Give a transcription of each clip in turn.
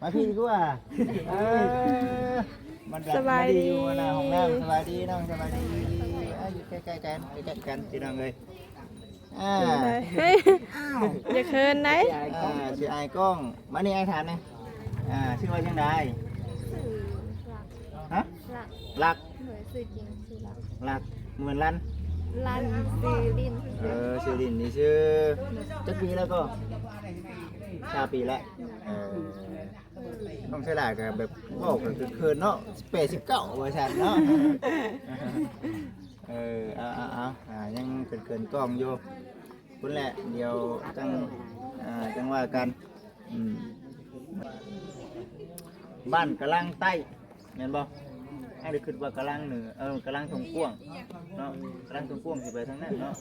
ມາພີ້ດີກວ່າ. ເອີ ມັນ ສະບາຍດີ ມາດີຢູ່ໜ້າຫ້ອງນ້ຳ. ສະບາຍດີນ້ອງ ສະບາຍດີ. ເອີ ຢູ່ໃກ້ໆກັນ ໃກ້ໆກັນພີ່ນ້ອງເອີຍ. ອ່າ ເປັນໃດ? ອ້າວ ຢ່າເຂີນໄດ໋. ອ່າ ຊິອາຍກ້ອງ. ມານີ້ອ້າຍຖາມແດ່ ອ່າ ຊື່ວ່າຈັ່ງໃດ? ຊື່ຫຼັກ. ຮະ? ຫຼັກ. ຫຼັກ. ໂດຍ ຊື່ຈິງຊື່ຫຼັກ. ຫຼັກ ບໍ່ແມ່ນລັນ? ລັນ ຊື່ລິນ. ເອີ ຊື່ລິນນີ້ຊື່. ຈັກປີແລ້ວກໍ? ຊາວປີແລ້ວ. ເອີ ນ້ອງຊາລາກໍແບບເວົ້າກໍເຂີນເນາະ ແປດສິບເກົ້າວ່າຊັ້ນເນາະ. ເອີ ເອົາໆໆ ອ່າ ຍັງເຂີນໆກ້ອງຢູ່. ພຸ້ນແຫຼະ ດຽວຈັ່ງ ອ່າ ຈັ່ງວ່າກັນ. ອືມ ບ້ານກະລາງໃຕ້ແມ່ນບໍ່? ອ້າຍໄດ້ຄິດວ່າກະລາງເໜືອ ເອີ ກະລາງທົ່ງກວ້າງເນາະ ກະລາງທົ່ງກວ້າງຊິໄປທາງນັ້ນເນາະ.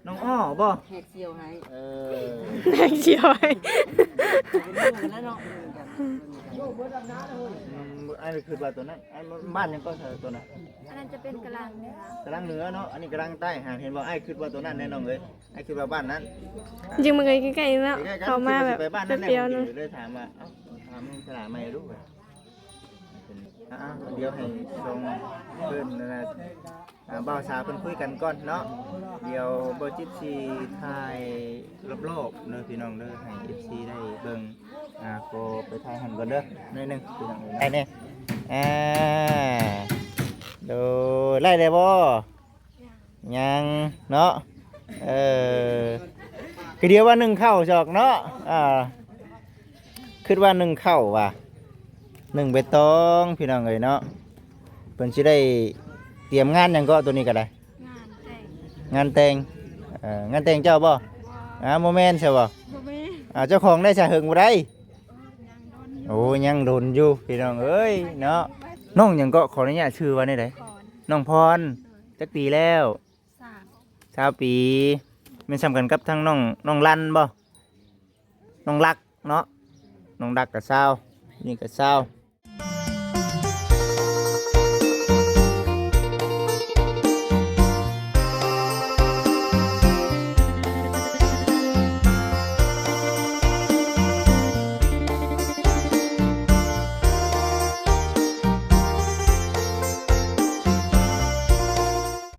ນ້ອງອ້ອບໍ່? ແຫກສ່ຽວໃຫ້. ເອີ ແຫກສ່ຽວໃຫ້. ເປັນເລື່ອງກັນແລ້ວເນາະ. ອືມ ອ້າຍຄິດວ່າຕົວນັ້ນ ອັນ ບ້ານຫຍັງກໍຕົວນັ້ນ? ອັນນັ້ນຈະເປັນກະລາງເໜືອ ກະລາງເໜືອເນາະ. ອັນນີ້ກະລາງໃຕ້. ຫາ ເຫັນບໍ່? ອ້າຍຄິດວ່າຕົວນັ້ນແນ່ນ້ອງເອີຍ. ອ້າຍຄິດວ່າບ້ານນັ້ນ. ຈິງມັນກໍໃກ້ໆເນາະ ໃກ້ໆກັນ. ເຂົ້າມາແບບ ຊິໄປບ້ານນັ້ນແຫຼະ ເດີນຖາມວ່າ ເອົ້າ ຖາມສະຫຼາໃໝ່ດູ. ອ່າ ດຽວໃຫ້ສອງເພິ່ນນັ້ນນະ ອ່າ ບ່າວສາວເພິ່ນຄຸຍກັນກ່ອນເນາະ. ດຽວບ່າວຈິດຊິຖ່າຍລອບໆເດີພີ່ນ້ອງເດີ ໃຫ້ເອັຟຊີໄດ້ເບິ່ງ. ອ່າ ຂໍໄປຖ່າຍຫັ້ນກ່ອນເດີ ໜ້ອຍໜຶ່ງພີ່ນ້ອງເອີຍ. ໄດ້ແນ່ ອ່າ ໂດຍ ໄດ້ແລ້ວບໍ່? ຍັງເນາະ. ເອີ ຄືດຽວວ່າໜຶ້ງເຂົ້າຊອກເນາະ. ອ່າ ຄິດວ່າໜຶ້ງເຂົ້າວ່າ ໜຶ້ງໃບຕອງພີ່ນ້ອງເອີຍເນາະ. ເພິ່ນຊິໄດ້ຕຽມງານຫຍັງເກາະ ໂຕນີ້ກໍໄດ້? ງານແຕ່ງ. ງານແຕ່ງ. ເອີ ງານແຕ່ງເຈົ້າບໍ່? ບໍ່. ອ້າວ ບໍ່ແມ່ນຊະບໍ່? ບໍ່ແມ່ນ. ອ້າວ ເຈົ້າຂອງໄດ້ຊະ ເຫິງບໍ່ໄດ້? ໂອ້ ຍັງດົນຢູ່ພີ່ນ້ອງເອີຍເນາະ. ນ້ອງຫຍັງເກາະ? ຂໍອະນຸຍາດ ຊື່ວ່າແນວໃດ? ນ້ອງພອນ. ຈັກປີແລ້ວ? ຊາວ ຊາວປີ. ແມ່ນສ່ຳກັນກັບທາງນ້ອງ ນ້ອງລັນບໍ່? ນ້ອງລັກເນາະ. ນ້ອງລັກກໍຊາວ ນີ້ກໍຊາວ.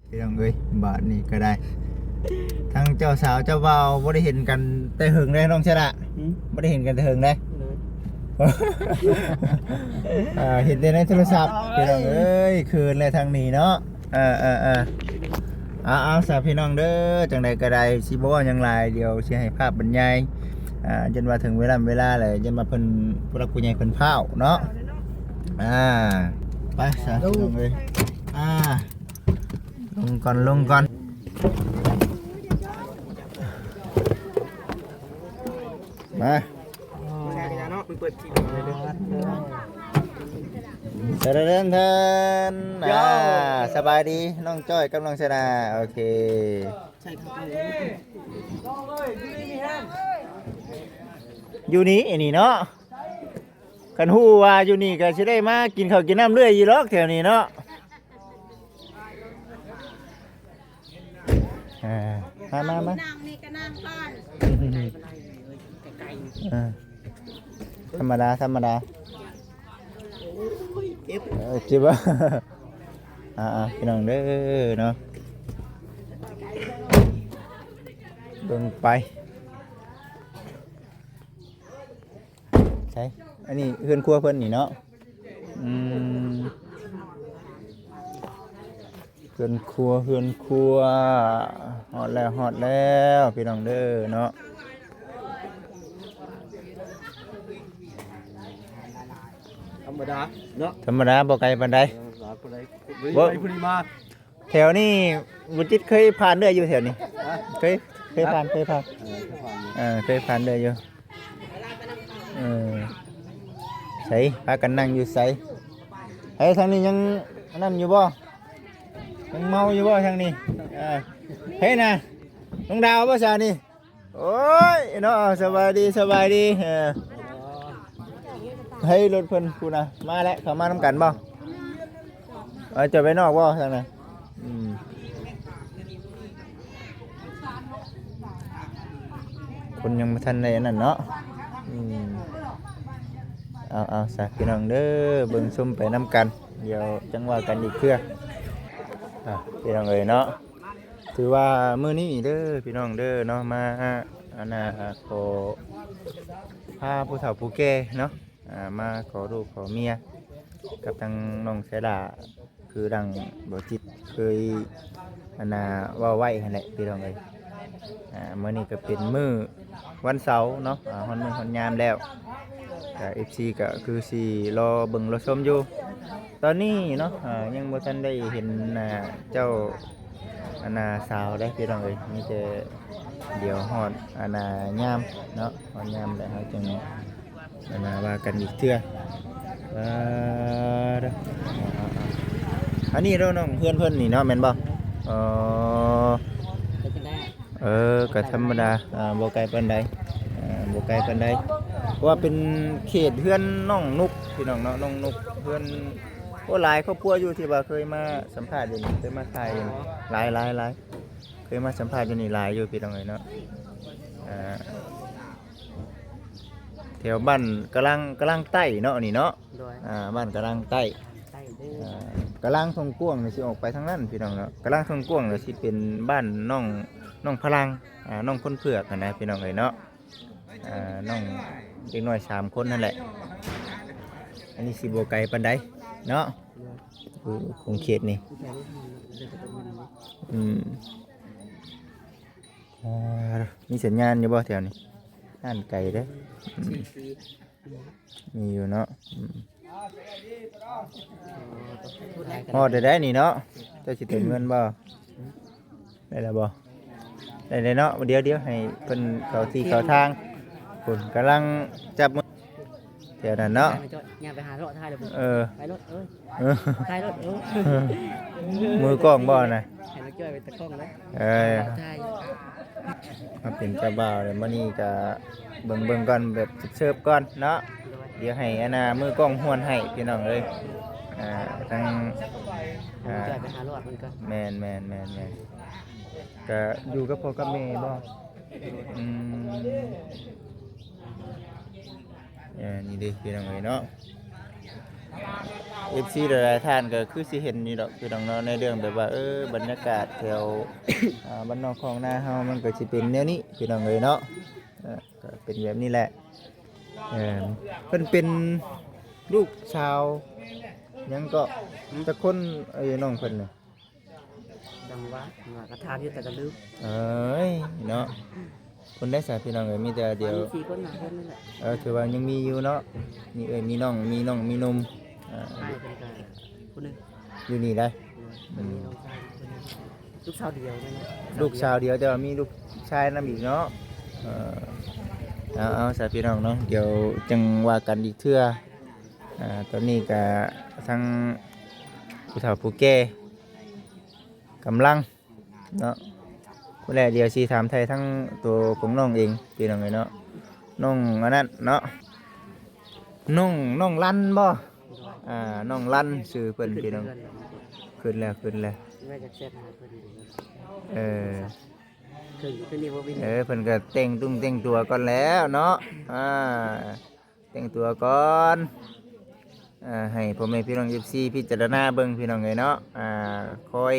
ພີ່ນ້ອງເອີຍ ບາດນີ້ກໍໄດ້ ທັງເຈົ້າສາວເຈົ້າບ່າວບໍ່ໄດ້ເຫັນກັນແຕ່ເຫິງເດ້ນ້ອງຊະລະ. ຫືມ? ບໍ່ໄດ້ເຫັນກັນແຕ່ເຫິງເດ້. ໂດຍ. ອ່າ ເຫັນແຕ່ໃນໂທລະສັບ. ໂອ້ຍ ພີ່ນ້ອງເອີຍ ເຂີນແຫຼະທາງນີ້ເນາະ. ເອີໆໆ ເອົາໆ ສາພີ່ນ້ອງເດີ ຈັ່ງໃດກໍໄດ້ ຊິບໍ່ເວົ້າຫຍັງຫຼາຍ ດຽວຊິໃຫ້ພາບບັນຍາຍ. ອ່າ ຢ້ານວ່າເຖິງເວລາເວລາແລ້ວ ຢ້ານວ່າເພິ່ນ ຜູ້ຫຼັກຜູ້ໃຫຍ່ເພິ່ນພ້າວເນາະ. ອ່າ ໄປສາພີ່ນ້ອງເອີຍ. ອ່າ ລົງກ່ອນ ລົງກ່ອນ ມາ. ເນາະ ເພິ່ນເປີດຄລິບເລີຍເດີ. ເດີນເດີນ ອ່າ ສະບາຍດີນ້ອງຈ້ອຍກັບນ້ອງຊະນາ. ໂອເຄ ຢູ່ນີ້ ອັນນີ້ເນາະ. ຄັນຮູ້ວ່າຢູ່ນີ້ກໍຊິໄດ້ມາກິນເຂົ້າກິນນ້ຳເລື້ອຍຢູ່ດອກແຖວນີ້ເນາະ. ອ່າ ມາ ມາ ມາ ນັ່ງນີ້ກໍນັ່ງກ່ອນ. ອ່າ ທຳມະດາ ທຳມະດາ. ເອີ ເຈັບ ອ່າໆ ພີ່ນ້ອງເດີເນາະ ເບິ່ງໄປ. ໃສ ອັນນີ້ເຮືອນຄົວເພິ່ນນີ້ເນາະ. ອືມ ເຮືອນຄົວ ເຮືອນຄົວ ຮອດແລ້ວ ຮອດແລ້ວ ພີ່ນ້ອງເດີເນາະ. ທຳມະດາເນາະ ທຳມະດາ ບໍ່ໄກປານໃດ. ເອີ ບໍ່ໄກ ບໍ່ໄກ ຜູ້ນີ້ມາ. ແຖວນີ້ບຸຈິດເຄີຍຜ່ານເລື້ອຍຢູ່ແຖວນີ້. ຮະ? ເຄີຍ ເຄີຍຜ່ານ ເຄີຍຜ່ານ. ເອີ ເຄີຍຜ່ານຢູ່ ເອີ ເຄີຍຜ່ານເລື້ອຍຢູ່. ເອີ ໃສ ພາກັນນັ່ງຢູ່ໃສ? ເອີ ທາງນີ້ຍັງອັນນັ້ນຢູ່ບໍ່? ຍັງເມົາຢູ່ບໍ່ທາງນີ້? ເອີ ເຮີ້ຍນະ ນ້ອງດາວບໍ່ຊາວນີ້? ໂອ້ຍເນາະ ສະບາຍດີ ສະບາຍດີ. ເອີ ໃຫ້ລົດເພິ່ນພຸ້ນນະ ມາແລ້ວ ເຂົາມານຳກັນບໍ່? ເອີ ຈອດໄວ້ນອກບໍ່ທາງນັ້ນ? ອືມ ຄົນຍັງບໍ່ທັນໄດ້ອັນນັ້ນເນາະ. ອືມ ເອົາໆ ຊະ ພີ່ນ້ອງເດີ ເບິ່ງຊົມໄປນຳກັນ ດຽວຈັ່ງວ່າກັນອີກເທື່ອ ອ່າ ພີ່ນ້ອງເອີຍເນາະ. ຖືວ່າມື້ນີ້ເດີ ພີ່ນ້ອງເດີເນາະ ມາ ອັນນ່າ ຂໍພາຜູ້ເຖົ້າຜູ້ແກ່ເນາະ ອ່າ ມາຂໍລູກຂໍເມຍກັບທາງນ້ອງໄຊລາ ຄືດັ່ງບໍ່ຈິດເຄີຍ ອັນນ່າ ເວົ້າໄວ້ຫັ້ນແຫຼະ ພີ່ນ້ອງເອີຍ. ອ່າ ມື້ນີ້ກໍເປັນມື້ວັນເສົາເນາະ ອ່າ ຮອດມື້ຮອດຍາມແລ້ວ ກໍເອັຟຊີກໍຄືຊິລໍເບິ່ງລໍຊົມຢູ່. ຕອນນີ້ເນາະ ອ່າ ຍັງບໍ່ທັນໄດ້ເຫັນໜ້າເຈົ້າ ອັນນ່າ ສາວເດ້ ພີ່ນ້ອງເອີຍ ມີແຕ່ດຽວຮອດ ອັນນ່າ ຍາມເນາະ ຮອດຍາມແລ້ວເຮົາຈຶ່ງ ອັນນ່າ ວ່າກັນອີກເທື່ອ. ເອີ ອັນນີ້ເນາະ ນ້ອງ ເພື່ອນເພິ່ນນີ້ເນາະ ແມ່ນບໍ່? ເອີ ເປັນຈັ່ງໃດ? ເອີ ກໍທຳມະດາ ອ່າ ບໍ່ໄກປານໃດ ອ່າ ບໍ່ໄກປານໃດ ເພາະວ່າເປັນເຂດເຮືອນນ້ອງນຸກ ພີ່ນ້ອງເນາະ ນ້ອງນຸກ ເຮືອນ ໂອ້ ຫຼາຍຄອບຄົວຢູ່ທີ່ວ່າເຄີຍມາສຳພາດຢູ່ນີ້ ເຄີຍມາຖ່າຍຢູ່ນີ້ ອໍ ຫຼາຍໆໆ ເຄີຍມາສຳພາດຢູ່ນີ້ຫຼາຍຢູ່ ພີ່ນ້ອງເອີຍເນາະ ອ່າ ແຖວບ້ານກະລາງ ກະລາງໃຕ້ເນາະ ນີ້ເນາະ ໂດຍ ອ່າ ບ້ານກະລາງໃຕ້ ໃຕ້ເດີ ອ່າ ກະລາງທົ່ງກວ້າງນີ້ຊິອອກໄປທາງນັ້ນ ພີ່ນ້ອງເນາະ ກະລາງທົ່ງກວ້າງນີ້ຊິເປັນບ້ານນ້ອງ ນ້ອງພະລັງ ອ່າ ນ້ອງຄົນເຜືອກຫັ້ນນະ ພີ່ນ້ອງເອີຍເນາະ ອ່າ ນ້ອງເດັກນ້ອຍສາມຄົນຫັ້ນແຫຼະ. ອັນນີ້ຊິບໍ່ໄກປານໃດເນາະ ໂດຍ ຢູ່ຂົງເຂດນີ້ ແຖວນີ້ ອືມ ອ່າ ມີສັນຍານຢູ່ບໍ່ແຖວນີ້? ຮ້ານໄກເດ້ ອືມ ມີຢູ່ເນາະ ອືມ ຮອດໄດ້ນີ້ເນາະ ເຈົ້າຊິເຕີມເງິນບໍ່? ໄດ້ແລ້ວບໍ່? ໄດ້ແລ້ວເນາະ ດຽວ ດຽວໃຫ້ເພິ່ນເຂົ້າທີ່ເຂົ້າທາງ ເພິ່ນກຳລັງຈັບມື ແຖວນັ້ນເນາະ ຍ່າງໄປຫາເລາະຖ່າຍເລີຍ ເອີ ໄປໂລດ ເອີ ເອີ ຖ່າຍໂລດ ເອີ ມືກ້ອງບໍ່ນະ? ໃຫ້ນ້ອງຈ້ອຍເປັນຕາກ້ອງເລີຍ ເອີ ຖ່າຍ ມາເປັນເຈົ້າບ່າວແລ້ວ ມື້ນີ້ກະເບິ່ງໆກ່ອນ ແບບເຊີບໆກ່ອນເນາະ ໂດຍ ດຽວໃຫ້ອັນນ່າ ມືກ້ອງຮ່ວນໃຫ້ ພີ່ນ້ອງເອີຍ ອ່າ ທັງ ໃຫ້ນ້ອງ ອ່າ ຈ້ອຍໄປຫາເລາະເພິ່ນກ່ອນ ແມ່ນໆໆໆ ກະຢູ່ກັບພໍ່ກັບແມ່ບໍ່? ອືມ ເອີ ນີ້ເດ້ພີ່ນ້ອງເອີຍເນາະ ເອັຟຊີຫຼາຍໆທ່ານກໍຄືຊິເຫັນຢູ່ດອກພີ່ນ້ອງເນາະ ໃນເລື່ອງແບບວ່າ ເອີ ບັນຍາກາດແຖວ ອ່າ ບ້ານນອກຄອກນາເຮົາ ມັນກໍຊິເປັນແນວນີ້ພີ່ນ້ອງເອີຍເນາະ ເອີ ກໍເປັນແບບນີ້ແຫຼະ ເອີ ເພິ່ນເປັນລູກສາວຫຍັງເກາະ? ຈັກຄົນ ເອີ ນ້ອງເພິ່ນນີ້? ຈັງຫວະ ຫວະກະຖາມຢູ່ແຕ່ກະລືມ ເອີຍເນາະ ຄົນໃດສະພີ່ນ້ອງເອີຍ ມີແຕ່ດຽວ ມີສີ່ຄົນຫ້າຄົນນີ້ແຫຼະ ເອີ ຖືວ່າຍັງມີຢູ່ເນາະ ມີເອື້ອຍມີນ້ອງ ມີນ້ອງມີໜຸ່ມ ອ່າ ອ້າຍເພິ່ນກະຜູ້ໜຶ່ງ ຢູ່ນີ້ໄດ໋ ໂດຍ ເພິ່ນມີນ້ອງຊາຍຜູ້ໜຶ່ງ ອືມ ລູກສາວດຽວເນາະ ລູກສາວດຽວ ແຕ່ວ່າມີລູກຊາຍນຳອີກເນາະ ເອີ ເອົາໆ ສະພີ່ນ້ອງເນາະ ດຽວຈັ່ງວ່າກັນອີກເທື່ອ ອ່າ ຕອນນີ້ກະທັງຜູ້ເຖົ້າຜູ້ແກ່ ກຳລັງເນາະ ພຸ້ນແຫຼະ ດຽວຊິຖາມໄຖ່ທັງໂຕຂອງນ້ອງເອງ ພີ່ນ້ອງເອີຍເນາະ ນ້ອງອັນນັ້ນເນາະ ນ້ອງ ນ້ອງລັນບໍ່? ອ່າ ນ້ອງລັນຊື່ເພິ່ນ ພີ່ນ້ອງ ຂຶ້ນເຮືອນແລ້ວ ຂຶ້ນແລ້ວ ຂຶ້ນແລ້ວ ວ່າຈະແຊັດຫາເພິ່ນຢູ່ ເອີ ຂຶ້ນ ຂຶ້ນນີ້ບໍ່ມີ ເອີ ເພິ່ນກໍແຕ່ງຕຸງແຕ່ງຕົວກ່ອນແລ້ວເນາະ ອ່າ ແຕ່ງຕົວກ່ອນ ອ່າ ໃຫ້ພໍ່ແມ່ພີ່ນ້ອງເອັຟຊີພິຈາລະນາເບິ່ງ ພີ່ນ້ອງເອີຍເນາະ ອ່າ ຄອຍ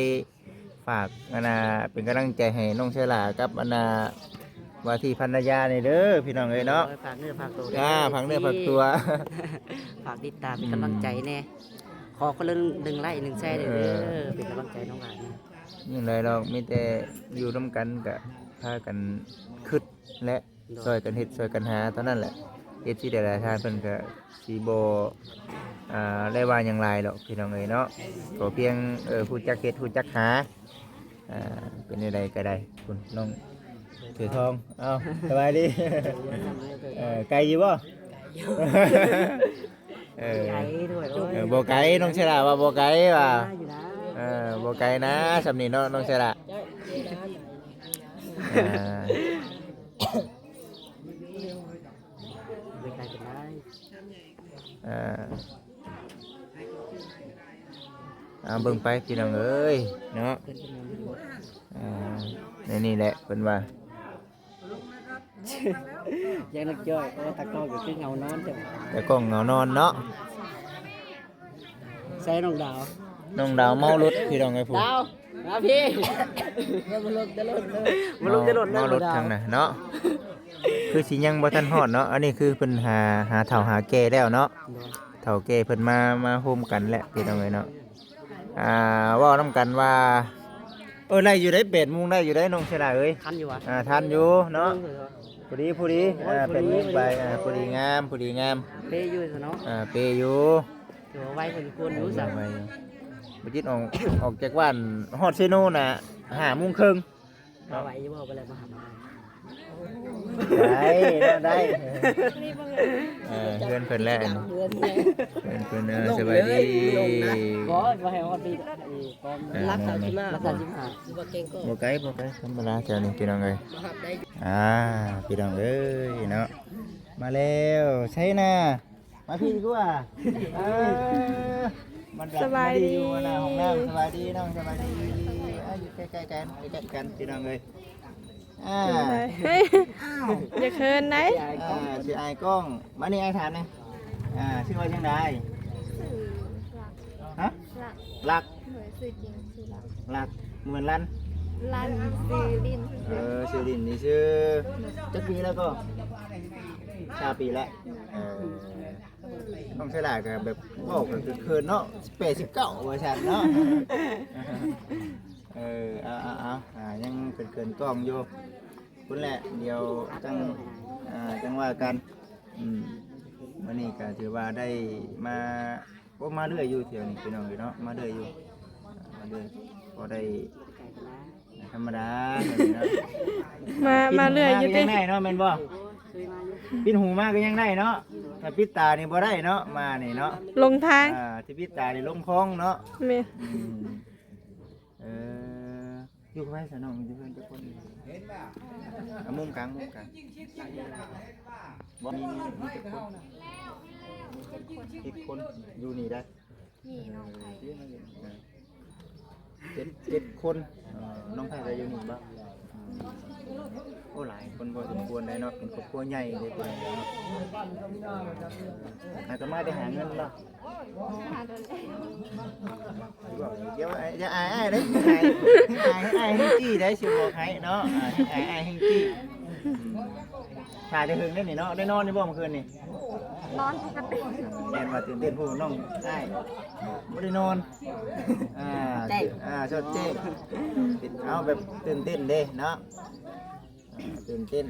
ຝາກ ອັນນ່າ ເປັນກຳລັງໃຈໃຫ້ນ້ອງໄຊລາກັບ ອັນນ່າ ວ່າທີ່ພັນລະຍານີ້ເດີ ພີ່ນ້ອງເອີຍເນາະ ໂດຍ ຝາກເນື້ອຝາກຕົວ ອ່າ ເດີ ຝາກເນື້ອຝາກຕົວ ຝາກຕິດຕາມເປັນກຳລັງໃຈແດ່ ອືມ ຂໍຄົນລະໜຶ່ງໄລ້ໜຶ່ງແຊເດີ ເອີ ເປັນກຳລັງໃຈນ້ອງຫຼານແດ່ ບໍ່ມີຫຍັງຫຼາຍດອກ ມີແຕ່ຢູ່ນຳກັນກະພາກັນຄຶດ ແລະ ໂດຍ ຊ່ອຍກັນເຮັດຊ່ອຍກັນຫາເທົ່ານັ້ນແຫຼະ ເອັຟຊີຫຼາຍໆທ່ານເພິ່ນກະຊິບໍ່ ອ່າ ໄດ້ວ່າຫຍັງຫຼາຍດອກພີ່ນ້ອງເອີຍເນາະ ຂໍພຽງ ເອີ ຮູ້ຈັກເຮັດຮູ້ຈັກຫາ ອ່າ ເປັນແນວໃດກໍໄດ້ ຄຸນນ້ອງເສືອທອງ ເອົ້າ ສະບາຍດີ ເອີ ໄກຢູ່ບໍ່? ເອີ ບໍ່ໄກ ນ້ອງເຊລາວ່າບໍ່ໄກວ່າ ເອີ ບໍ່ໄກນະ ສ່ຳນີ້ເນາະ ນ້ອງເຊລາ ອ່າ ບໍ່ໄກປານໃດ ອ່າ ເອົາເບິ່ງໄປພີ່ນ້ອງເອີຍເນາະ ອ່າ ໃນນີ້ແຫຼະເພິ່ນວ່າ ຢ່າງນາງຈ້ອຍ ໂອ້ ຕາກ້ອງກໍຄືເງົານອນຈັ່ງ ຕາກ້ອງເງົານອນເນາະ. ໃສ່ນ້ອງດາວ ນ້ອງດາວເມົາລົດ ພີ່ນ້ອງເອີຍ ຜູ້ ດາວ ມາພີ່ ມາລົດ ມາລົດ ມາລົດເລີຍ ເມົາລົດ ດາວ ທາງນັ້ນເນາະ. ຄືຊິຍັງບໍ່ທັນຮອດເນາະ. ອັນນີ້ຄືເພິ່ນຫາ ຫາເຖົ້າຫາແກ່ແລ້ວເນາະ. ໂດຍ ເຖົ້າແກ່ເພິ່ນມາ ມາໂຮມກັນແຫຼະ ພີ່ນ້ອງເອີຍເນາະ. ອ່າ ເວົ້ານຳກັນວ່າ ເອີ ໄດ້ຢູ່ໄດ໋ ແປດໂມງໄດ້ຢູ່ໄດ໋ ນ້ອງເຊລາເອີຍ. ທັນຢູ່ຫວາ? ອ່າ ທັນຢູ່ເນາະ. ພໍດີ ພໍດີ ໂອ້ຍ ອ່າ ພໍດີ ແປດໂມງໄປ ພໍດີ ອ່າ ພໍດີງາມ ພໍດີງາມ. ເປຢູ່ຊະເນາະ. ອ່າ ເປຢູ່ ຖືວ່າໄວພໍສົມຄວນຢູ່ຊະ. ໄວຢູ່. ບໍ່ຈິດອອກ ອອກຈາກບ້ານຮອດເຊໂນນະ ຫ້າໂມງເຄິ່ງ. ມາໄວຢູ່ບໍ່? ບໍ່ໄດ້ມາຫາ ໄດ້ເນາະ ໄດ້. ເອີ ເຮືອນເພິ່ນແຫຼະ ເຮືອນເພິ່ນແຫຼະ ເຮືອນເພິ່ນ. ເອີ ສະບາຍດີ. ບໍ່ ບໍ່ໃຫ້ຮອດພີ້ ລັກສາມສິບຫ້າ ລັກສາມສິບຫ້າ ບໍ່ໄກ ບໍ່ໄກ ທຳມະດາແຖວນີ້ ພີ່ນ້ອງເອີຍ. ອ່າ ພີ່ນ້ອງເອີຍເນາະ ມາແລ້ວ ໃສນະ ມາພີ້ດີກວ່າ. ເອີ ມັນ ສະບາຍດີ ມາດີຢູ່ໜ້າຫ້ອງນ້ຳ. ສະບາຍດີນ້ອງ ສະບາຍດີ. ອ່າ ຢູ່ໃກ້ໆກັນ ໃກ້ໆກັນ ພີ່ນ້ອງເອີຍ. ອ່າ ເຮີ້ຍ ຢ່າເຂີນໄດ໋. ອ່າ ຊິອາຍກ້ອງ. ມານີ້ ອ້າຍຖາມແດ່ ອ່າ ຊື່ວ່າຈັ່ງໃດ? ຊື່ຫຼັກ. ຮະ? ຫຼັກ. ຫຼັກ. ໂດຍ ຊື່ຈິງຊື່ຫຼັກ. ຫຼັກ ເໝືອນລັນ? ລັນ ຊື່ລິນ. ເອີ ຊື່ລິນນີ້ຊື່. ຈັກປີແລ້ວກໍ? ຊາວປີແລ້ວ. ເອີ ນ້ອງເຊລາກໍແບບເວົ້າກໍເຂີນເນາະ ແປດສິບເກົ້າວ່າຊັ້ນເນາະ. ເອີ ເອົາໆໆ ອ່າ ຍັງເຂີນໆກ້ອງຢູ່. ພຸ້ນແຫຼະ ດຽວຈັ່ງ ອ່າ ຈັ່ງວ່າກັນ. ອືມ ມື້ນີ້ກໍຖືວ່າໄດ້ມາ ໂອ້ ມາເລື້ອຍຢູ່ແຖວນີ້ ພີ່ນ້ອງເອີຍເນາະ ມາເລື້ອຍຢູ່ ມາເລື້ອຍ ພໍໄດ້ ທຳມະດາເນາະ. ມາ ມາເລື້ອຍຢູ່ຕິ ໄດ້ເນາະ ແມ່ນບໍ່? ປິດຫູມາກໍຍັງໄດ້ເນາະ ຖ້າປິດຕານີ້ບໍ່ໄດ້ເນາະ ມານີ້ເນາະ ຫຼົງທາງ. ອ່າ ທີ່ປິດຕານີ້ຫຼົງຄອງເນາະ. ແມ່ນ. ອືມ ເອີ ຢູ່ກັບໃຜຊະນ້ອງ? ຢູ່ເຮືອນຈັກຄົນ? ເຫັນບໍ່? ອ່ະ ມຸມກາງ ມຸມກາງ. ບໍ່ ມີ ມີ ມີຈັກຄົນ? ເຈັດຄົນ ຢູ່ນີ້ໄດ໋. ນີ້ນ້ອງໄຜ ເອີ ເຈັດ ເຈັດຄົນ. ເອີ ນ້ອງໄຜກໍຢູ່ນີ້ບໍ່? ອືມ ໂອ້ ຫຼາຍຄົນພໍສົມຄວນໄດ໋ເນາະ ເປັນຄອບຄົວໃຫຍ່ເດ້ ພີ່ນ້ອງເນາະ. ອາດຈະມາໄດ້ຫາເງິນບໍ່? ດຽວ ດຽວ ຢ່າອາຍອ້າຍເດ້ ອາຍ ອາຍ ອາຍແຮງຈີ້ໄດ໋ ຊິບອກໃຫ້ເນາະ. ອາຍ ອາຍ ອາຍແຮງຈີ້. ຖ້າໄດ້ເຖິງເດ້ນີ້ເນາະ. ໄດ້ນອນຢູ່ບໍ່ມື້ຄືນນີ້? ນອນປົກກະຕິ. ແມ່ນວ່າຕື່ນເຕັ້ນ ຜູ້ນ້ອງອ້າຍບໍ່ໄດ້ນອນ. ອ່າ ສອດແຈ້ງ ອ່າ ສອດແຈ້ງ. ເອົາແບບຕື່ນເຕັ້ນເດ້ເນາະ. ອ່າ ຕື່ນເຕັ້ນ.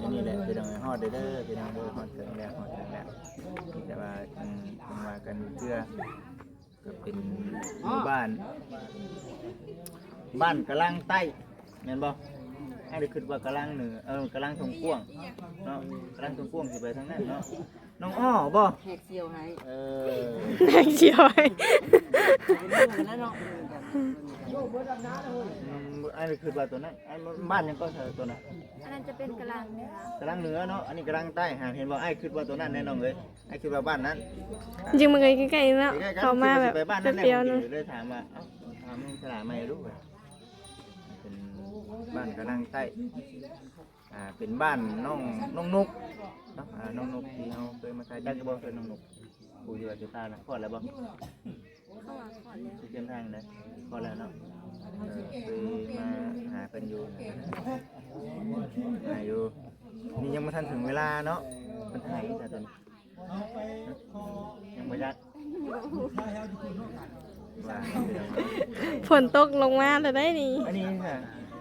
ອັນນີ້ແຫຼະ ພີ່ນ້ອງເອີຍ ຮອດເດີ ເດີ ພີ່ນ້ອງເດີ ຮອດເຖິງແລ້ວ ຮອດເຖິງແລ້ວ. ມີແຕ່ວ່າ ອືມ ເພິ່ນວ່າກັນເທື່ອ ກໍເປັນໝູ່ບ້ານ ບ້ານກະລັງໃຕ້ ແມ່ນບໍ່? ອ້າຍໄດ້ຄິດວ່າກະລັງເໜືອ ເອີ ກະລັງທົ່ງກວ້າງເນາະ ກະລັງທົ່ງກວ້າງຊິໄປທາງນັ້ນເນາະ. ນ້ອງອ້ອບໍ່? ແຫກສ່ຽວໃຫ້ ເອີ ແຫກສ່ຽວໃຫ້ ເປັນໝູ່ກັນແລ້ວເນາະ. ອືມ ອ້າຍຄິດວ່າຕົວນັ້ນ ອ້າຍ ບ້ານຫຍັງກໍຕົວນັ້ນ? ອັນນັ້ນຈະເປັນກະລັງເໜືອ ກະລັງເໜືອເນາະ ອັນນີ້ກະລັງໃຕ້. ຫາ ເຫັນບໍ່? ອ້າຍຄິດວ່າຕົວນັ້ນແນ່ນ້ອງເອີຍ ອ້າຍຄິດວ່າບ້ານນັ້ນ. ຈິງມັນກໍໃກ້ໆເນາະ ໃກ້ໆກັນ ເຂົ້າມາແບບແປັບດຽວໜຶ່ງ ເລີຍຖາມວ່າ ເອົ້າ ຖາມນ້ອງສະຫຼາໃໝ່ລູກ ເປັນບ້ານກະລັງໃຕ້. ອ່າ ເປັນບ້ານນ້ອງ ນ້ອງນົກເນາະ ອ່າ ນ້ອງນົກທີ່ເຮົາເຄີຍມາຖ່າຍ. ຈັກຢູ່ບໍ່ເພິ່ນ ນ້ອງນົກ ຜູ້ທີ່ວ່າຊິພານະ? ຄອດແລ້ວບໍ່? ເຂົ້າມາຄອດແລ້ວ ຊິເຕຍມທາງໃດ? ຄອດແລ້ວເນາະ. ເອີ ເຄີຍມາຫາເພິ່ນຢູ່ ຫາຢູ່. ນີ້ຍັງບໍ່ທັນເຖິງເວລາເນາະ ເພິ່ນຖ່າຍຢູ່ໃສຕົວນີ້? ຍັງບໍ່ຈັກ ວ່າ ຝົນຕົກລົງມາແລ້ວໄດ໋ນີ້. ອັນນີ້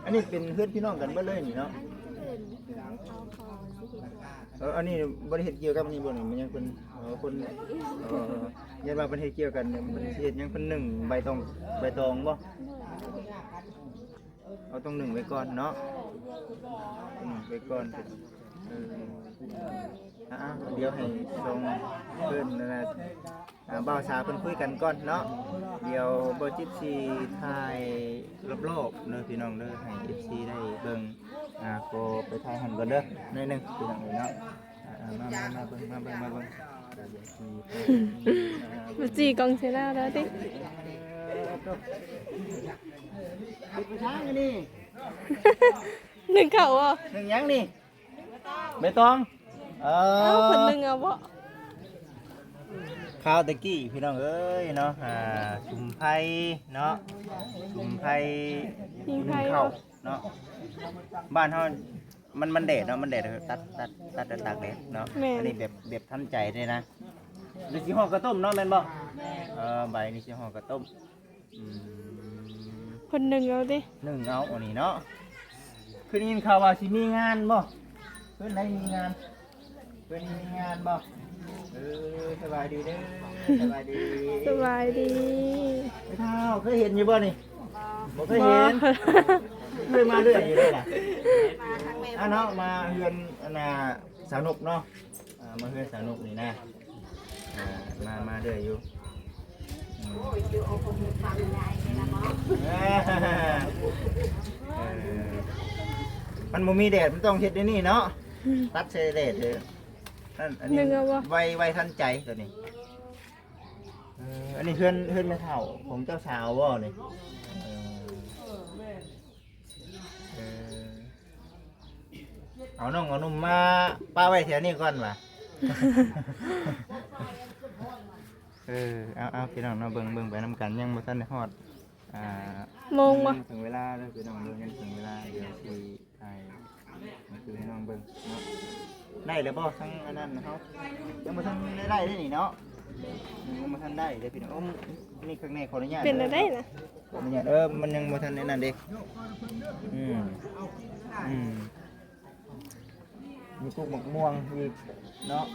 ອັນນີ້ເປັນເຮືອນພີ່ນ້ອງກັນເບິດເລີຍນີ້ເນາະ. ເອີ ອັນນີ້ບໍ່ໄດ້ເຮັດກ່ຽວກັບອັນນີ້ບໍ່ນີ້? ມັນຍັງເປັນ ເອີ ຄົນ ເອີ ຢ້ານວ່າເພິ່ນເຮັດກ່ຽວກັນ ເພິ່ນຊິເຮັດຫຍັງ? ເພິ່ນໜຶ້ງໃບຕອງ ໃບຕອງບໍ່? ເຮົາຕ້ອງໜຶ້ງໄວ້ກ່ອນເນາະ ໜຶ້ງໄວ້ກ່ອນ. ເອີ ອ່າ ດຽວໃຫ້ສອງເພິ່ນນັ້ນນະ ອ່າ ບ່າວສາວເພິ່ນຄຸຍກັນກ່ອນເນາະ. ດຽວບ່າວຈິດຊິຖ່າຍລອບໆເດີພີ່ນ້ອງເດີ ໃຫ້ເອັຟຊີໄດ້ເບິ່ງ. ອ່າ ຂໍໄປຖ່າຍຫັ້ນກ່ອນເດີ ໜ້ອຍໜຶ່ງພີ່ນ້ອງເອີຍເນາະ. ອ່າ ມາ ມາ ມາເບິ່ງ ມາເບິ່ງ ມາເບິ່ງ. ມາຈີ່ກ້ອງໃສ່ໜ້າແລ້ວຕິ. ເອີ ເປັນຜູ້ຊາຍອັນນີ້. ໜຶ້ງເຂົ້າບໍ່? ໜຶ້ງຫຍັງນີ້? ໃບຕອງ. ເອີ ເອົາ ເພິ່ນໜຶ້ງເອົາບໍ່? ຄາວແຕ່ກີ້ພີ່ນ້ອງເອີຍເນາະ ອ່າ ສຸມໄຟເນາະ ສຸມໄຟ ຍິງໄຟ ໜຶ້ງເຂົ້າເນາະ. ບ້ານເຮົາ ມັນ ມັນແດດເນາະ ມັນແດດ ຕັດ ຕັດ ຕັດ ແລ້ວຕາກແດດເນາະ. ແມ່ນ ອັນນີ້ແບບ ແບບທັນໃຈເດ້ນະ. ຫຼືຊິຫໍ່ເຂົ້າຕົ້ມເນາະ ແມ່ນບໍ່? ເອີ ໃບນີ້ຊິຫໍ່ເຂົ້າຕົ້ມ. ອືມ ເພິ່ນໜຶ້ງເອົາຕິ? ໜຶ້ງເອົາອັນນີ້ເນາະ. ຄືໄດ້ຍິນຂ່າວວ່າຊິມີງານບໍ່? ເພິ່ນໄດ້ມີງານ ເພິ່ນມີງານບໍ່? ເອີ ສະບາຍດີເດີ ສະບາຍດີ ສະບາຍດີ. ໄອ້ທ້າວ ເຄີຍເຫັນຢູ່ບໍ່ນີ້? ບໍ່ເຄີຍເຫັນ. ເຄີຍມາເລື້ອຍຢູ່ເດ້ລະ. ມາທາງແມ່ ອ່າ ເນາະ ມາເຮືອນ ອັນນ່າ ສາວນົກເນາະ. ອ່າ ມາເຮືອນສາວນົກນີ້ນະ ອ່າ ມາ ມາເລື້ອຍຢູ່. ອືມ ໂອ້ຍ ເອີ ມັນບໍ່ມີແດດ ມັນຕ້ອງເຮັດແນວນີ້ເນາະ. ອືມ ຕັດໃສ່ແດດເດີ. ນັ້ນ ອັນນີ້ ໜຶ້ງເອົາບໍ່? ໄວ ໄວທັນໃຈຕົວນີ້. ເອີ ອັນນີ້ເຮືອນ ເຮືອນແມ່ເຖົ້າຂອງເຈົ້າສາວບໍ່ນີ້? ເອີ ເອີ ເອົານ້ອງເອົາໜຸ່ມມາປະໄວ້ແຖວນີ້ກ່ອນຫວາ. ເອີ ເອົາ ເອົາ ພີ່ນ້ອງເນາະ ເບິ່ງ ເບິ່ງໄປນຳກັນ ຍັງບໍ່ທັນໄດ້ຮອດ ອ່າ ໂມງບໍ່? ຍັງເຖິງເວລາເດີພີ່ນ້ອງເດີ ຍັງເຖິງເວລາ ດຽວຊິຖ່າຍໃຫ້ພີ່ນ້ອງເບິ່ງເນາະ. ໄດ້ແລ້ວບໍ່? ທັງອັນນັ້ນເຮົາຍັງບໍ່ທັນໄດ້ໄດ້ເດ້ນີ້ເນາະ ຍັງບໍ່ທັນໄດ້ເດ້ພີ່ນ້ອງ. ໂອ້ ນີ້ຂ້າງໃນ ຂໍອະນຸຍາດ ເປັນແນວໃດນະ? ຂໍອະນຸຍາດ ເອີ ມັນຍັງບໍ່ທັນໄດ້ນັ້ນເດ້. ອືມ ອືມ ມີປູກໝາກມ່ວງອີກເນາະ.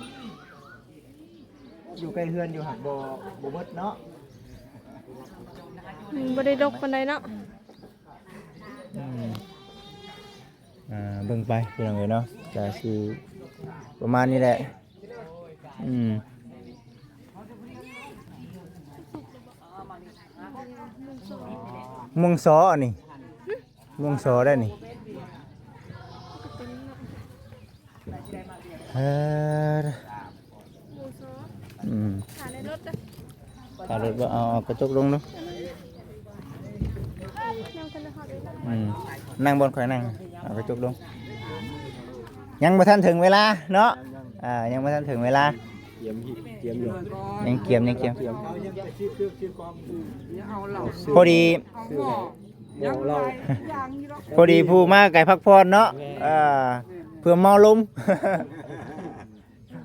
ຢູ່ໃກ້ເຮືອນຢູ່ ຫາກບໍ່ ບໍ່ເບິດເນາະ. ອືມ ບໍ່ໄດ້ດົກປານໃດເນາະ. ອືມ ອືມ ອ່າ ເບິ່ງໄປພີ່ນ້ອງເອີຍເນາະ ກະຊິປະມານນີ້ແຫຼະ. ອືມ ມ່ວງສໍອັນນີ້ ມ່ວງສໍໄດ໋ນີ້. ເອີ ອືມ ຖ້າໃນລົດເດີ ຖ້າລົດບໍ່ ເອົາ ເອົາກະຈົກລົງດູ. ອືມ ນັ່ງບ່ອນຂ້ອຍນັ່ງ ເອົາກະຈົກລົງ. ຍັງບໍ່ທັນເຖິງເວລາເນາະ ອ່າ ຍັງບໍ່ທັນເຖິງເວລາ. ກຽມ ກຽມຢູ່ ຍັງກຽມ ຍັງກຽມ ກຽມ. ພໍດີ ພໍດີຜູ້ມາກະໄກພັກຜ່ອນເນາະ ເອີ ເພື່ອເມົາລົມ.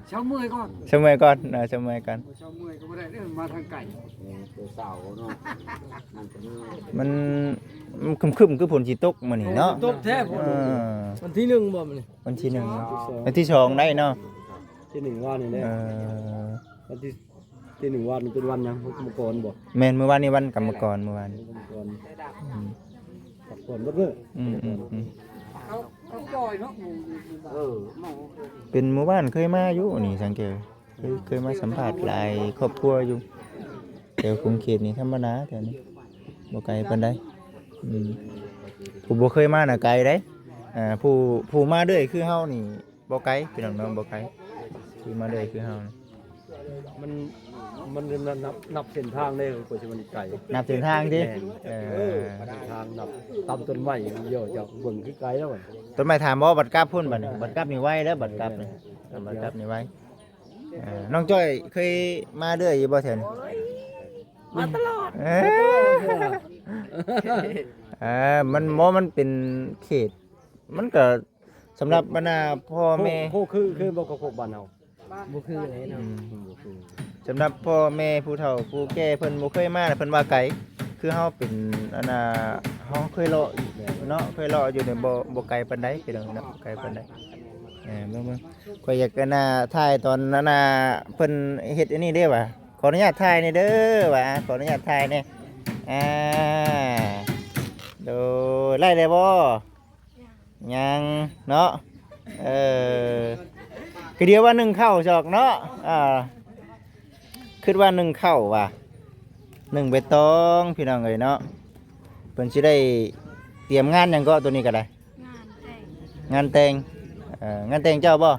ເຊົາເມື່ອຍກ່ອນ ເຊົາເມື່ອຍກ່ອນ ເອີ ເຊົາເມື່ອຍກ່ອນ ເຊົາເມື່ອຍກໍບໍ່ໄດ້ເດີ ມາທາງໄກ. ແມ່ນ ຕົວເຊົ້າເນາະ ມັນ ມັນຄຶ້ມໆ ຄືຝົນຊິຕົກມື້ນີ້ເນາະ. ຕົກແທ້ ເອີ ວັນທີໜຶ່ງບໍ່ມື້ນີ້? ວັນທີໜຶ່ງ ວັນທີສອງ ວັນທີສອງໄດ້ເນາະ. ທີໜຶ່ງວານນີ້ແຫຼະ ເອີ ວັນທີ ທີໜຶ່ງວານນີ້ເປັນວັນຫຍັງ? ກຳມະກອນບໍ່? ແມ່ນ ມື້ວານນີ້ວັນກຳມະກອນ ມື້ວານ ກຳມະກອນ ອືມ ພັກຜ່ອນເບິດມື້. ອືມ ອືມ ອືມ ເຂົາ ເຂົາຈ່ອຍເນາະ ໝູ່ ເອີ ເປັນໝູ່ບ້ານເຄີຍມາຢູ່ນີ້ ສັງເກດ ເຄີຍ ເຄີຍມາສຳພາດຫຼາຍຄອບຄົວຢູ່ ແຖວຂົງເຂດນີ້ທຳມະດາ ແຖວນີ້ບໍ່ໄກປານໃດ. ອືມ ຜູ້ບໍ່ເຄີຍມານະໄກເດ້. ເອີ ຜູ້ ຜູ້ມາເລື້ອຍຄືເຮົານີ້ ບໍ່ໄກພີ່ນ້ອງເນາະ ບໍ່ໄກ ທີ່ມາເລື້ອຍຄືເຮົາ. ມັນ ມັນນັບ ນັບເສັ້ນທາງເດ້ ກວ່າຊິມັນໄກ ນັບເສັ້ນທາງຕິ. ແມ່ນ ເອີ ເສັ້ນທາງນັບຕາມຕົ້ນໄມ້ ເອີ ຈາກເບິ່ງຄືໄກແລ້ວ. ຕົ້ນໄມ້ຖາມບໍ່ ບັດກັບພຸ້ນບັດນີ້ ບັດກັບນີ້ໄວແລ້ວ ບັດກັບນີ້ ບັດກັບນີ້ໄວ. ເອີ ນ້ອງຈ້ອຍເຄີຍມາເລື້ອຍຢູ່ບໍ່ແຖວນີ້? ໂອ້ຍ ມາຕະຫຼອດ. ເອີ ເອີ ມັນບໍ່ ມັນເປັນເຂດ ມັນກະ ສຳລັບບັນດາພໍ່ແມ່ ໂຄກ ໂຄກຄື ຄືບໍ່ ກັບໂຄກບ້ານເຮົາ ບໍ່ຄືເລີຍເນາະ. ອືມ ບໍ່ຄື. ສຳລັບພໍ່ແມ່ຜູ້ເຖົ້າຜູ້ແກ່ເພິ່ນບໍ່ເຄີຍມາ ເພິ່ນວ່າໄກ ຄືເຮົາເປັນ ອັນນ່າ ເຮົາເຄີຍເລາະເນາະ ເຄີຍເລາະຢູ່ນີ້ ບໍ່ ບໍ່ໄກປານໃດພີ່ນ້ອງເນາະ ບໍ່ໄກປານໃດ. ເອີ ເບິ່ງໆ ຂ້ອຍຢາກ ອັນນ່າ ຖ່າຍຕອນ ອັນນ່າ ເພິ່ນເຮັດອັນນີ້ເດ້ຫວາ ຂໍອະນຸຍາດຖ່າຍແດ່ເດີຫວາ ຂໍອະນຸຍາດຖ່າຍແດ່. ອ່າ ໂດຍ ໄດ້ແລ້ວບໍ່? ຍັງເນາະ ເອີ ຄືດຽວວ່າໜຶ້ງເຂົ້າຊອກເນາະ ອ່າ ຄິດວ່າໜຶ້ງເຂົ້າວ່າ ໜຶ້ງໃບຕອງ ພີ່ນ້ອງເອີຍເນາະ. ເພິ່ນຊິໄດ້ຕຽມງານຫຍັງເກາະ ໂຕນີ້ກະໄດ້? ງານແຕ່ງ ງານແຕ່ງ ເອີ ງານແຕ່ງເຈົ້າບໍ່? ບໍ່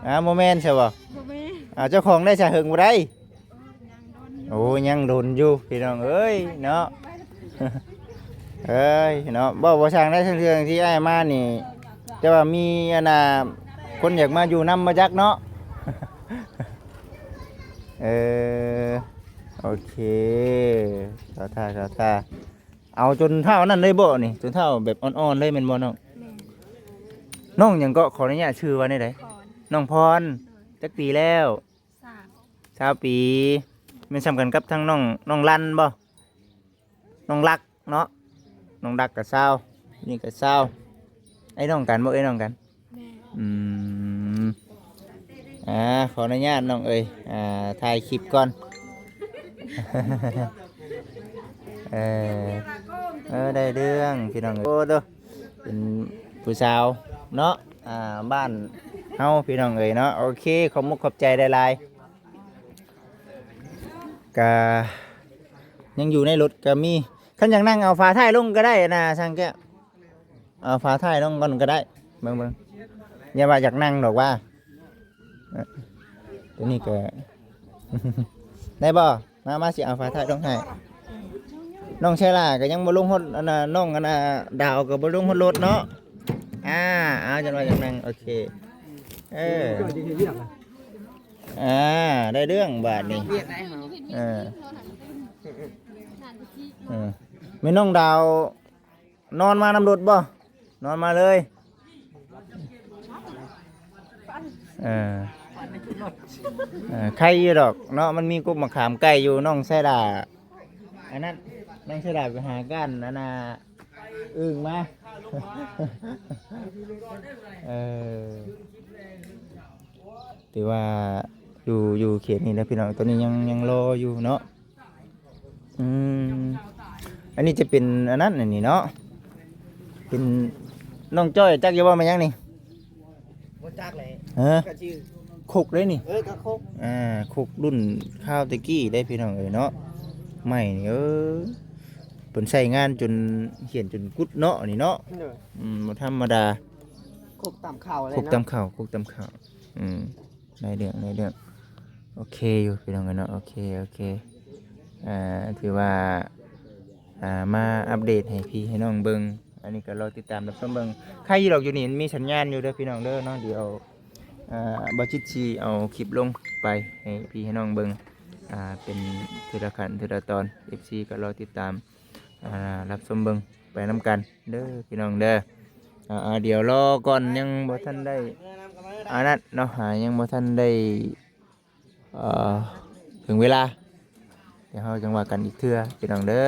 ອ້າວ ບໍ່ແມ່ນຊະບໍ່? ບໍ່ແມ່ນ. ອ້າວ ເຈົ້າຂອງໄດ້ຊະ ເຫິງບໍ່ໄດ້? ໂອ້ ຍັງດົນຢູ່ ພີ່ນ້ອງເອີຍເນາະ ເອີຍເນາະ. ເວົ້າບໍ່ຊ່າງໄດ້ ເທື່ອທີ່ອ້າຍມານີ້ ແຕ່ວ່າມີອັນນ່າ ຄົນຢາກມາຢູ່ນຳບໍ່ຈັກເນາະ. ເອີ ໂອເຄ ເຂົ້າທ່າ ເຂົ້າທ່າ. ເອົາຈົນເທົ່ານັ້ນເລີຍບໍ່ນີ້? ຈົນເທົ່າແບບອ່ອນໆເລີຍແມ່ນບໍ່ນ້ອງ? ແມ່ນ. ນ້ອງຫຍັງເກາະ? ຂໍອະນຸຍາດ ຊື່ວ່າແນວໃດ? ພອນ. ນ້ອງພອນ. ໂດຍ. ຈັກປີແລ້ວ? ຊາວ. ຊາວປີ. ແມ່ນສ່ຳກັນກັບທາງນ້ອງ ນ້ອງລັນບໍ່? ນ້ອງລັກເນາະ ນ້ອງລັກກໍຊາວ ນີ້ກໍຊາວ ອ້າຍນ້ອງກັນບໍ່? ເອີຍ ນ້ອງກັນ. ແມ່ນ. ອືມ ອ່າ ຂໍອະນຸຍາດນ້ອງເອີຍ ອ່າ ຖ່າຍຄລິບກ່ອນ. ເອີ ເອີ ໄດ້ເລື່ອງພີ່ນ້ອງເອີຍ ໂອ້ໂຕ ເປັນຜູ້ສາວເນາະ ອ່າ ບ້ານເຮົາພີ່ນ້ອງເອີຍເນາະ. ໂອເຄ ຂອບມຸກຂອບໃຈຫຼາຍໆ. ກະຍັງຢູ່ໃນລົດກະມີ ຄັນຢາກນັ່ງເອົາຝາທ້າຍລົງກະໄດ້ນະ ຊ່າງແກ້ວ ເອົາຝາທ້າຍລົງກ່ອນກະໄດ້ ເບິ່ງໆ ຢ່າວ່າຢາກນັ່ງດອກວ່າ ເອີ ໂຕນີ້ກະ ໄດ້ບໍ່? ມາ ມາ ຊິເອົາຝາທ້າຍລົງໃຫ້. ນ້ອງໄຊລາກະຍັງບໍ່ລົງຮອດ ອັນນ່າ ນ້ອງ ອັນນ່າ ດາວກະບໍ່ລົງຮອດລົດເນາະ. ອ່າ ເອົາ ຈັ່ງວ່າຢາກນັ່ງ ໂອເຄ ເອີ ອ່າ ໄດ້ເລື່ອງບາດນີ້ ເອີ ເອີ ແມ່ນນ້ອງດາວນອນມານຳລົດບໍ່? ນອນມາເລີຍ ເອີ ເອີ ໄຄຢູ່ດອກເນາະ ມັນມີກົກມະຂາມໃກ້ຢູ່. ນ້ອງໄຊລາ ອັນນັ້ນ ນ້ອງໄຊລາໄປຫາກ້ານ ອັນນ່າ ອຶ່ງມາ ເອີ ຖືວ່າຢູ່ ຢູ່ເຂດນີ້ແຫຼະພີ່ນ້ອງ ຕອນນີ້ຍັງ ຍັງລໍຢູ່ເນາະ. ອືມ ອັນນີ້ຈະເປັນອັນນັ້ນ ອັນນີ້ເນາະ ເປັນ ນ້ອງຈ້ອຍ ຈັກຢູ່ບໍ່ແມ່ນຫຍັງນີ້? ບໍ່ຈັກແຫຼະ ຮະ ກະຊື່ຄົກເດ້ນີ້ ເອີ ກະຄົກ ອ່າ ຄົກລຸ້ນຄາວແຕ່ກີ້ເດ້ພີ່ນ້ອງເອີຍເນາະ ໄມ້ນີ້ ເອີ ເພິ່ນໃຊ້ງານຈົນ ຂຽນຈົນກຸດເນາະ ອັນນີ້ເນາະ ໂດຍ ອືມ ບໍ່ທຳມະດາ ຄົກຕຳເຂົ້າ ຄົກຕຳເຂົ້າ ຄົກຕຳເຂົ້າ ອືມ ໄດ້ເລື່ອງ ໄດ້ເລື່ອງ ໂອເຄຢູ່ພີ່ນ້ອງເອີຍເນາະ ໂອເຄ ໂອເຄ ອ່າ ຖືວ່າ ອ່າ ມາອັບເດດໃຫ້ພີ່ໃຫ້ນ້ອງເບິ່ງ ອັນນີ້ກໍລໍຕິດຕາມຮັບຊົມເບິ່ງ ໄຄຢູ່ດອກ ຢູ່ນີ້ມັນມີສັນຍານຢູ່ເດີພີ່ນ້ອງເດີເນາະ ດຽວ ອ່າ ບ່າວຈິດຊິເອົາຄລິບລົງໄປໃຫ້ພີ່ໃຫ້ນ້ອງເບິ່ງ ອ່າ ເປັນເທື່ອລະຂັ້ນເທື່ອລະຕອນ ເອັຟຊີກໍລໍຕິດຕາມ ອ່າ ຮັບຊົມເບິ່ງໄປນຳກັນເດີພີ່ນ້ອງເດີ ອ່າ ດຽວລໍກ່ອນ ຍັງບໍ່ທັນໄດ້ອັນນັ້ນເນາະ ຫາ ຍັງບໍ່ທັນໄດ້ ເອີ ເຖິງເວລາ ດຽວເຮົາຈັ່ງວ່າກັນອີກເທື່ອພີ່ນ້ອງເດີ.